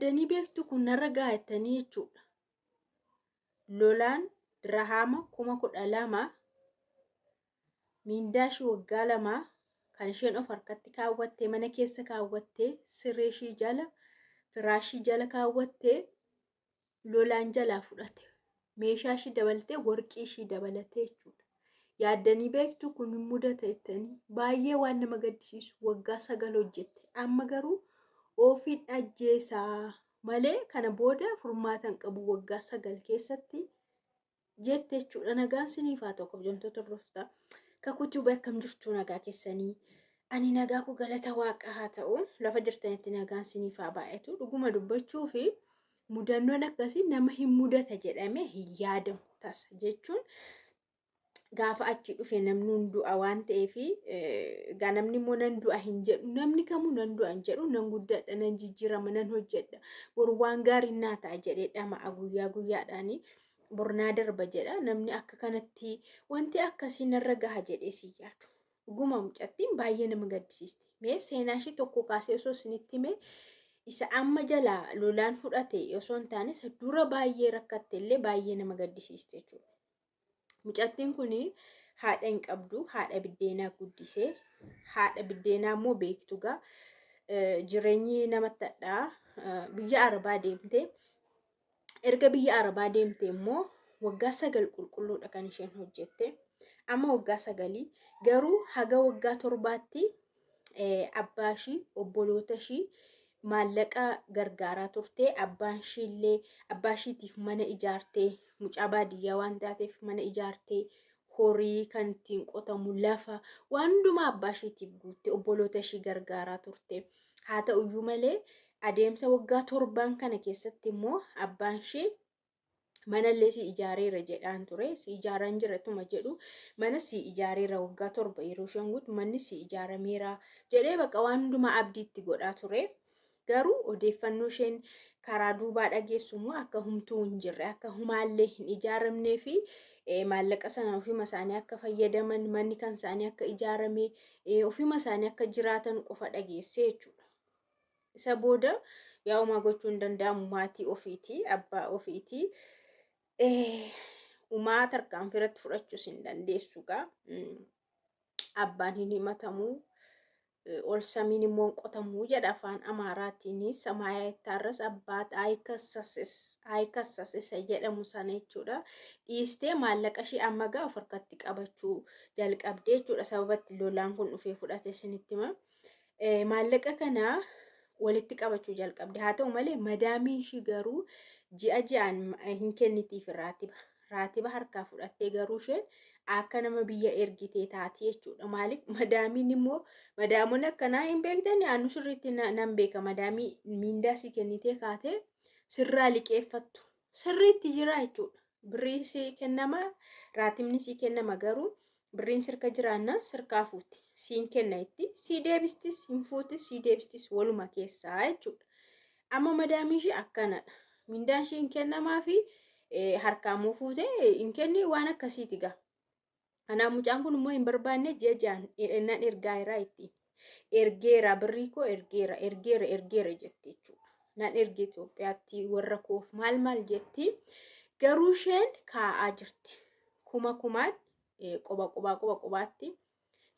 Yaaddanii beektu kun narra ga'a jettanii jechuudha. Lolaan dirhaama 12,000 miindaa ishii waggaa 2 kan isheen of harkatti kaawwattee mana keessa kaawwattee siree ishii jala firaashii jala kaawwattee lolaan jalaa fudhate. Meeshaa ishii dabalatee warqii ishii dabalatee jechuudha. Yaaddanii beektu kun hin mudata jettanii baay'ee waan nama gaddisiisu waggaa 9 hojjette. Amma garuu ofiin ajjeesaa malee kana booda furmaata hin qabu waggaa 9 keessatti jette jechuudha. Nagaan siniif haa ta'u kabajamtoota hordoftoota. Kakuu Tube akkam jirtu nagaa keessanii? Ani nagaa koo galata waaqa haa ta'u. Lafa jirtanitti nagaan siniif haa baay'atu. Dhuguma dubbachuu fi mudannoon akkasii nama hin mudata jedhamee hin yaadamu tasa jechuun gaafa achi dhufe namni hin du'a waan ta'eef egaa namni immoo nan du'a hin jedhu, namni kamuu nan du'a hin jedhu, nan guddadha, nan jijjiirama, nan hojjedha, boru waan gaariin naa ta'a jedhee dhama'a guyyaa guyyaadhaani bor naa darba jedha. Namni akka kanatti wanti akkasii narra gaha jedhee si yaadu. Dhuguma mucattiin baay'ee nama gaddisiisti. Mee seenaa ishii tokko kaasee osoo isinitti hime, isa amma jalaa lolaan fudhate osoo hin taane isa dura baay'ee rakkatte illee baay'ee nama gaddisiiste jechuudha. Mucattiin kun haadha hin qabdu, haadha biddeenaa guddisee, haadha biddeenaa immoo beektu gaa. Jireenyi namatti hadhaa. Biyya Arabaa deemte. Erga biyya Arabaa deemte immoo waggaa 9 qulqulluudha kan isheen hojjette. Amma waggaa 9 garuu haga waggaa 7tti abbaa ishii, obboloota ishii maallaqa gargaaraa turte. Abbaan ishii illee abbaa ishiitiif mana ijaarte, mucaa baadiyyaa waan taateef mana ijaarte, horii kan ittiin qotamu, lafa, waan hundumaa abbaa ishiitiif guutte, obboloota ishii gargaaraa turte. Haa ta'uyyuu malee adeemsa waggaa 7n kana keessatti immoo abbaan ishii manallee si ijaareera jedhaan ture, si ijaaraan jira tuma jedhu, mana si ijaareera waggaa 7 yeroo isheen guutu manni si ijaarameera jedhee bakka waan hundumaa abdiitti godhaa ture. Garuu odeeffannoo isheen karaa duubaa dhageessu immoo akka humtuu hin jirre, akka humaallee hin ijaaramnee fi maallaqa sana ofuma isaanii akka fayyadaman, manni kan isaanii akka ijaarame, ofuma isaanii akka jiraatan qofa dhageesse jechuudha. Isa booda yaa umaa gochuu hin danda'amu, maatii ofiiti, abbaa ofiiti. Umaa tarkaanfii irratti fudhachuus hin dandeessu gaa. Abbaan hin himatamu. Ol samiin immoo hin qotamu jedha afaan Amaaraatiin. Samaayaa ittaarras abbaat ayikassasis isa jedhamu sana jechuudha. Dhiistee maallaqa ishee amma gaa of harkatti qabachuu jalqabdee jechuudha. Sababatti lolaan kun dhufee fudhate isinitti hima. Maallaqa kana walitti qabachuu jalqabde. Haa ta'u malee madaamiin ishii garuu ji'a ji'aan hin kennitiif raatiba. Raatiba harkaa fudhattee garuu isheen akka nama biyya ergitee taati jechuudha. Maaliif madaamiin immoo madaamonni akkanaa hin beektani, anu sirriitti nan beeka, madaamii miindaa sii kennitee kaatee sirraa liqeeffattu sirriitti jira jechuudha. Birriin sii kennama, raatibni sii kennama, garuu birriin sirka jiraannaan sirkaa fuuti. Siin kenna itti, sii deebistis hin fuutis, sii deebistis waluma keessaa jechuudha. Amma madaamii ishee akkanadha. Mindaan ishee hin kennamaa fi harkaa immoo fuutee hin kenni, waan akkasiiti gaa. Kanaaf mucaan kun immoo hin barbaanne, ji'a ji'aan nan ergaa jira ittiin. Ergeera birrii koo, ergeera, ergeera, ergeera jetti jechuudha. Nan erge Itoophiyaatti warra koof maal maal jetti. Garuu isheen kaa'aa jirti. Kuma kumaan qoba qobaa qoba qobaatti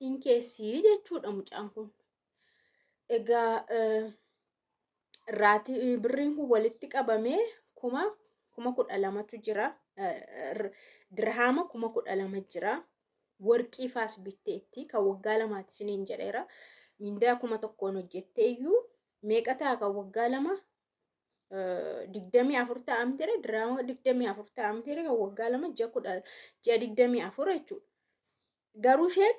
hin keessii jechuudha mucaan kun. Egaa raatii birriin kun walitti qabamee 12,000tu jira. Dirhaama 12,000 jira. Warqii faas bitteetti kan waggaa 2ti isiniin jedheera. Mindaa 1000n hojjettee iyyuu meeqa ta'a kan waggaa 2? 24 ta'am ture, dirhaama 24 ta'am ture kan waggaa 2, ji'a 10, ji'a 24 jechuudha. Garuu isheen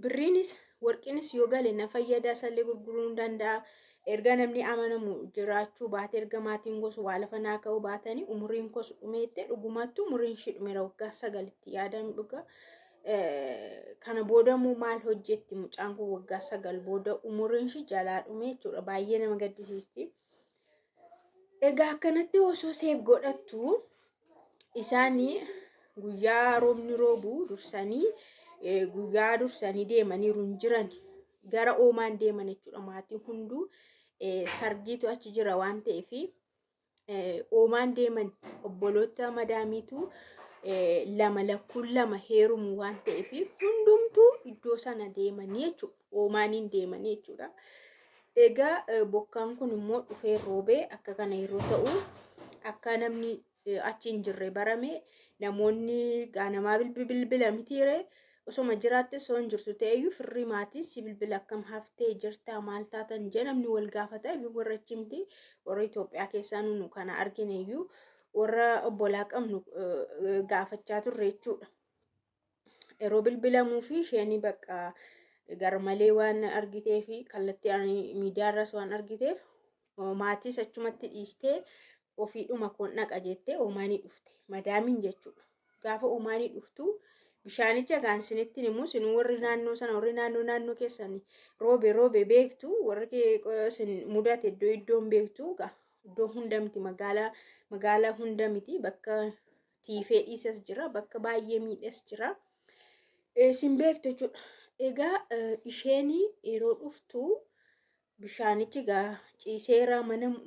birriinis warqiinis yoo gale na fayyada, isallee gurguruu hin danda'a. Erga namni amanamu jiraachuu baate, erga maatiin gosa waa lafa naa ka'uu baatanii umuriin kos dhumeette. Dhugumattuu umuriin ishii dhumeera, waggaa 9tti yaadame dhuga. Kana booda immoo maal hojjetti mucaan kun waggaa 9 booda umuriin ishii jalaa dhume jechuudha. Baay'ee nama gaddisiisti. Egaa akkanatti osoo seef godhattu isaanii guyyaa roobni roobu dursanii guyyaa dursanii deemaniiru hin jiran, gara oomaan deeman jechuudha. Maatiin hunduu sargiitu achi jira waan ta'eef Oomaan deeman obboloota madaamiitu lama lakkuun lama heerumu waan ta'eef hundumtuu iddoo sana deemanii jechuudha. Oomaaniin deemanii jechuudha. Egaa bokkaan kun immoo dhufee roobee akka kana yeroo ta'u akka namni achi hin jirre barame namoonni gaanamaa bilbila mitiire osoma jiraatte osoo hin jirtu ta'eyyuu firri maatii si bilbila akkam haftee jirtaa maal taatan jee namni wal gaafata warra achi miti warra Itoophiyaa keessaa nunu kana argine iyyuu warra obbolaa qabnu gaafachaa turre jechuudha. Yeroo bilbilamuu fi isheen bakka garmalee waan argitee fi kallattii miidiyaarras waan argiteef maatiis achumatti dhiistee ofiidhuma koon dhaqa jettee Oomaanii dhufte. Madaamiin jechuudha. Gaafa Oomaanii dhuftu bishaanicha gaansinitti immoo isin warri naannoo sana warri naannoo naannoo keessan roobe roobe beektu warri isin mudate iddoo iddoon beektu iddoo hunda miti magaalaa magaalaa hunda miti bakka tiifee dhiisas jira bakka baay'ee miidhas jira. Isin beektu jechuudha. Egaa isheen yeroo dhuftu bishaanichi gaa ciiseera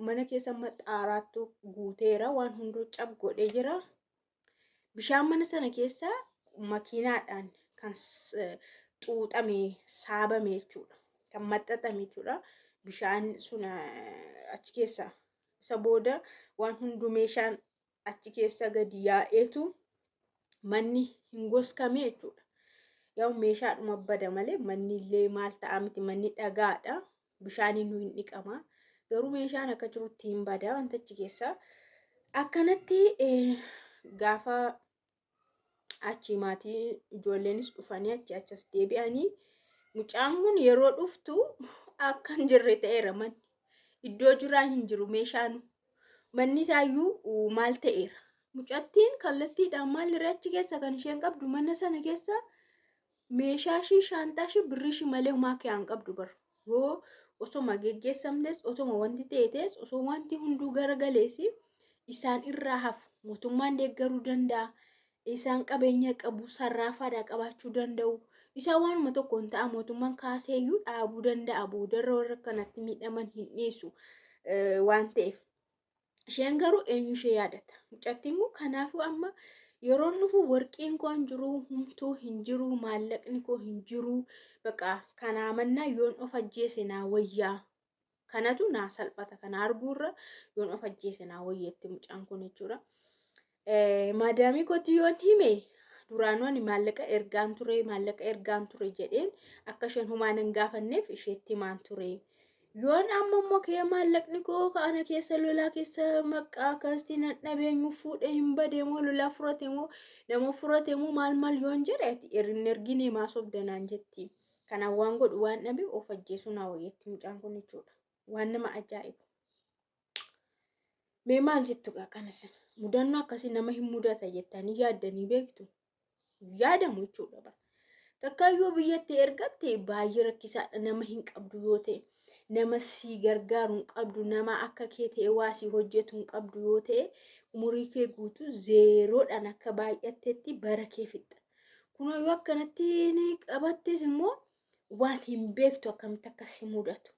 mana keessa maxaaraattu guuteera waan hunduu cab godhee jira. Bishaan mana sana keessa makiinaadhaan kan xuuxame saabame jechuudha. Kan maxxaxame jechuudha. Bishaan sun achi keessa isa booda waan hunduu meeshaan achi keessa gadi yaa'eetu manni hin goskame jechuudha. Yaa meeshaadhuma bada malee manni illee maal ta'a miti manni dhagaadha. Bishaaniin nu hin dhiqama. Garuu meeshaan akka jirutti hin bada wanta achi keessa. Akkanatti gaafa achi maatii ijoolleenis dhufanii achi achas deebi'anii mucaan kun yeroo dhuftu akka hin jirre ta'eera manni. Iddoo jiraan hin jiru meeshaan. Manni isaayyuu maal ta'eera. Mucattiin kallattiidhaan maal achi keessa kan isheen qabdu mana sana keessa meeshaa ishii shaanxaa ishii birrii ishii malee homaa kee hin qabdu bara. Yoo osoma geggeessamtes osoma wanti ta'e osoo wanti hunduu garagalees isaan irraa hafu mootummaan deeggaruu danda'a. Isaan qabeenya qabu sarraafaadhaa qabaachuu danda'u. Isaan waanuma tokko hin ta'a mootummaan kaaseeyyuu dhaabuu danda'a boodarra warra kanatti miidhaman hin dhiisu waan ta'eef. Isheen garuu eenyu ishee yaadata. Mucattiin kun kanaafuu amma yeroon dhufu warqiin koo hin jiru, humtuu hin jiru, maallaqni koo hin jiru. Bakka kanaa mannaa yoon of ajjeese naa wayyaa. Kanatu naa salphata. Kana arguurra yoon of ajjeese naa wayyeetti mucaan kun jechuudha. Maadaamii kootti yoon hime duraanuu ani maallaqa ergaan ture maallaqa ergaan ture jedheen akka isheen humaan hin gaafanneef isheetti himaan ture. Yoon amma immoo kee maallaqni koo kana keessa lolaa keessa maqaa akkasitti nan dhabeenyu fuudhee hin badee moo lolaa furate moo nama furate moo maal maal yoon jedhe hin ergine maa sobdanaan jetti. Kanaaf waan godhu waan dhabe of ajjeesuu naa wayyeetti mucaan kun jechuudha. Waan nama ajaa'ibu. Mee maal jettu gaa kana sana? Mudannoo akkasii nama hin mudata jettanii yaaddanii beektu? Yaadamu jechuudha bara. Takka yoo biyyatti ergatte baay'ee rakkisaadha nama hin qabdu yoo ta'e. Nama si gargaaru hin qabdu, nama akka kee ta'e waa si hojjetu hin qabdu yoo ta'e umurii kee guutuu zeeroodhaan akka baay'attetti bara kee fixxa. Kunoo yoo akkanatti qabattes immoo waan hin beektu akkamitti akka si mudatu.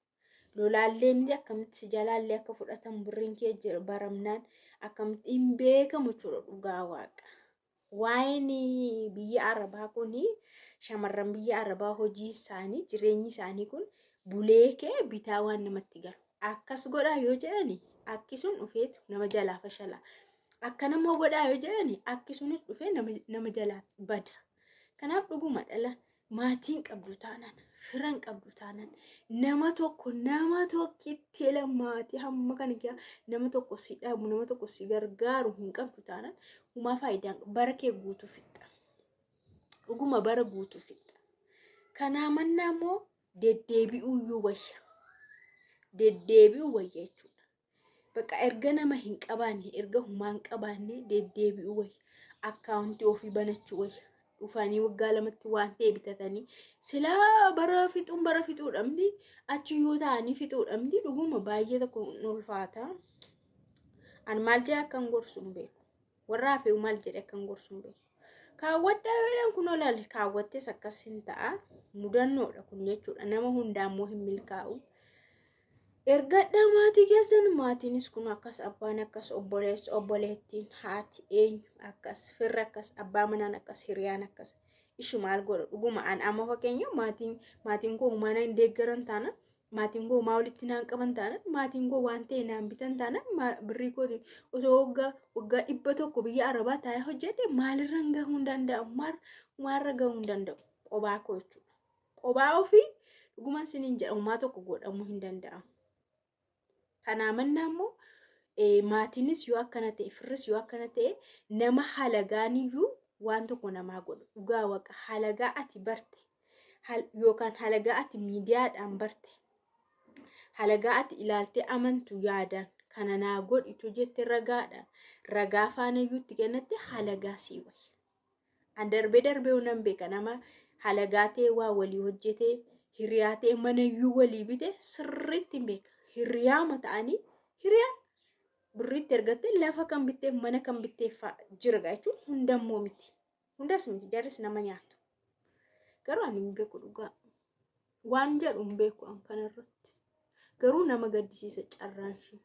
Lolaallee miti akkamitti si jalaallee akka fudhatamu birriin kee baramnaan akkamitti hin beekamu jechuudha dhugaa waaqa. Waa'een biyya Arabaa kuni shamarran biyya Arabaa hojii isaanii jireenyi isaanii kun bulee kee bitaa waan namatti galu. Akkas godhaa yoo jedhani akki sun dhufeetu nama jalaa fashala. Akkana immoo godhaa yoo jedhani akki sunis dhufee nama jalaa bada. Kanaaf dhuguma dhala maatiin qabdu taanaan firan qabdu taanaan nama tokko nama tokkitti maatii hamma kana nama tokko si dhaabu nama tokko si gargaaru hin qabdu taanaan humaa faayidaan bara kee guutuu fixxa. Dhuguma bara guutuu fixxa. Kanaa mannaa immoo deddeebi'uu iyyuu wayya. Deddeebi'uu wayya jechuudha. Bakka erga nama hin qabaanne erga humaa hin qabaanne deddeebi'uu wayya. Akkaawuntii ofii banachuu wayya. Dhufanii waggaa lamatti waan ta'e bitatanii silaa bara fixuun bara fixuudhamti achi yoo ta'anii fixuudhamti dhuguma baay'ee tokko hin ulfaata. Ani maal jedhee akkan gorsu hin beeku. Warra hafeewu maal jedhee akkan gorsu hin beeku. Kaawwadhaa yoo jedhan kun olaale kaawwattes akkas hin ta'a. Mudannoodha kun jechuudha. Nama hundaa immoo hin milkaa'u. Ergadhaa maatii keessan, maatiinis kun akkas, abbaan akkas, obboleessi, obboleettiin, haati, eenyu akkas, firri akkas, abbaa manaan akkas, hiriyaan akkas. Ishi maal godha dhuguma? An amma fakkeenya maatiin koo homaa naan deeggaran taana, maatiin koo homaa walitti naan qaban taana, maatiin koo waan ta'e naan bitan taana, birrii kootiin osoo waggaa 100 biyya arabaa taa'ee hojjedhe maalirra gahuu hin danda'amu, maalirra gahuu hin danda'u qobaa koo jechuudha. Qobaa ofii dhuguman siniin jedha, homaa tokko godhamuu hin danda'amu. Kanaa mannaa immoo maatiinis yoo akkana ta'e, firris yoo akkana ta'e, nama halagaaniyyuu waan tokko namaa godhu. Dhugaa waqa, halagaa ati barte yookaan halagaa ati miidiyaadhaan barte, halagaa ati ilaaltee amantu, yaadaan kana naa godhitu jette, ragaadhaan ragaa faanayyuu itti kennatte, halagaa sii wayya. An darbee darbee nan beeka, nama halagaa ta'e waa walii hojjetee, hiriyaa ta'e manayyuu walii bite sirriitti hin beeka. Hiriyaama ta'anii hiriyaa birriitti ergattee lafa kan bitteef, mana kan bitteef jira jechuun. Hundammoo miti. Hundas miti, jarris nama nyaatu. Garuu ani hin beeku, dhugaa. Waan jedhu hin beeku an kanarratti. Garuu nama gaddisiisa carraan ishee.